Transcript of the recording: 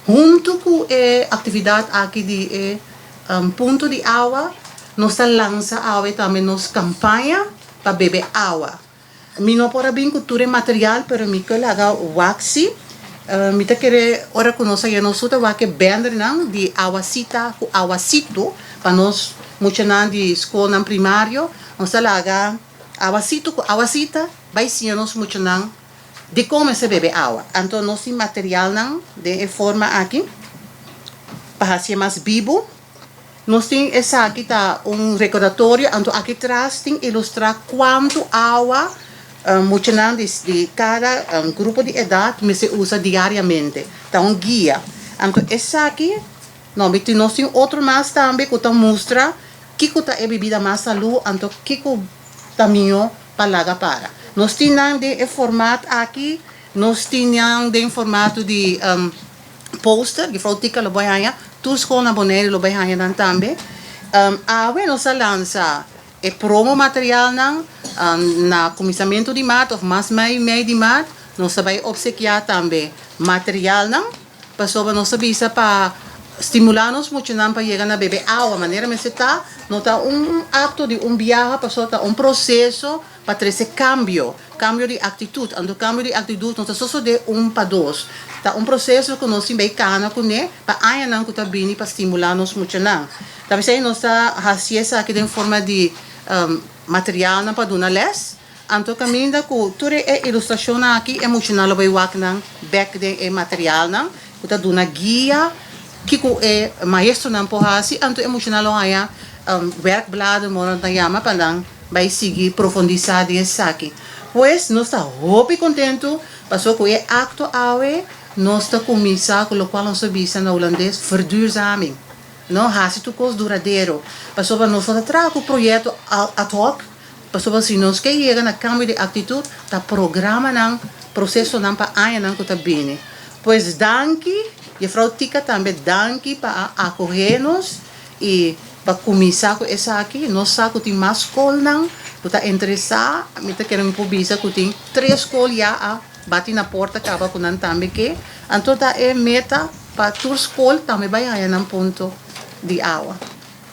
Huntu ku e aktividat aki di e punto di awa, nos ta lansa awe tambe nos kampaña pa bebe awa. Mi no por a bin ku tur e material, pero mi ke laga wak si. Mi ta kere ora ku nos a yena nos ta wak e bannernan di Awasita ku Awasito pa nos muchanan di skolnan primario. Nos ta laga Awasito ku Awasita bai siña nos muchanan Dikon mester bebe awa? Anto nos tin materialnan den e forma aki pa hasié mas bibu. Nos tin esaki ta un rekordatorio, anto aki tras tin ilustrá kuantu awa muchanan di di kada grupo di edat mester usa diariamente. Ta un guia. Anto esaki, no, mi tin nos tin otro mas tambe ku ta mustra kiko ta e bibida mas salú, anto kiko ta mihó pa laga para. Nos tin nan den e format aki, nos tin nan den formato di poster, Juffrouw Tika lo bai haña, tur skol na Bonaire lo bai haña nan tambe. Awe nos a lansa e promo materialnan na kuminsamentu di maart of mas mei mei di maart nos ta bai opsekiá tambe materialnan. Pasobra nos ta bisa pa stimulá nos muchanan pa yega na bebe awa manera mester ta, no ta un akto di un biaha pasobra ta un proseso pa trese kambio, kambio di aktitut. Anto kambio di aktitut no ta sosodé un pa dos. Ta un proseso ku nos tin bai kana kuné pa añanan ku ta bini pa stimulá nos muchanan. Ta p'esei nos ta hasi esaki den forma di materialnan pa duna lès. Anto kaminda ku tur e ilustrashonnan aki e muchanan lo bai wak nan bek den e materialnan ku ta duna guia kiko e maestronan por hasi. Anto e muchanan lo haña werkbladen moda nan ta yama pa nan bai sigui profundisá den esaki. Pues nos ta hopi kontentu pasobra ku e akto awe nos ta kuminsá ku lokual nos ta bisa na hulandes verduurzaming. No hasi tur kos duradero pasobra nos no ta traha ku proyekto ad hoc. Pasobra si nos ke yega na kambio di aktitut, ta programanan, prosesonan pa añanan ku ta bini. Pues danki, Jefrou Tika tambe danki pa a akohé nos i pa kuminsá ku esaki. Nos sa ku tin mas skolnan ku ta interesá. Mi ta kere mi por bisa ku tin tres skol ya a bati na porta kaba ku nan tambe ke. Anto ta e meta pa tur skol tambe bai haña nan punto di awa.